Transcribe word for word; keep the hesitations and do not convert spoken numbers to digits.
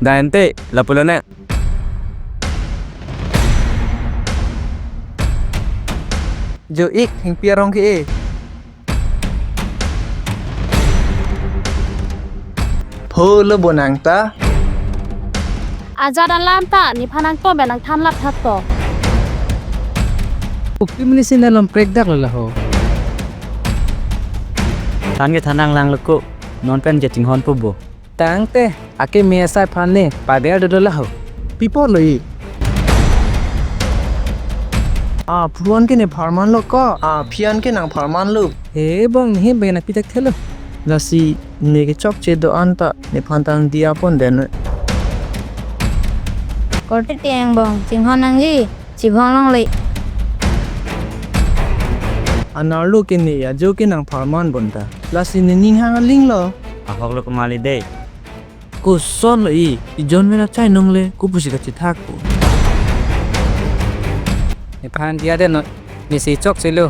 Dante, lapulo nang. Jo ik, hingpi arong ke-e. Pho lo bo nang ta. Ajat alam ta, nephan nangtum pen nangthan lap tha to. Kopi mini si nalom prek dak lo laho. Than ke than nang lang lo ko, non pen je chinghon po bo. Tangte, ake me asai phan ne, pader dolo laho. Pi apot lo i. A, phuan ke ne pharman lo ko. A, phian ke nang pharman lo. He bong, he bong nangpi thekthelo. Lasi, ne kechokche do-an ta, nephan ta nangdiya pon den. Korte tiang bong, chinghon nangji, chibong longle. Anerlo ke ne ajo ke nang pharman bonta. Lasi ne ning hang aling lo. Ahok lo kumali dei. Koson lo i, ijon mena chai nongle, kopusi kachethak po. Nephan diya den noi, nesi chokche lo.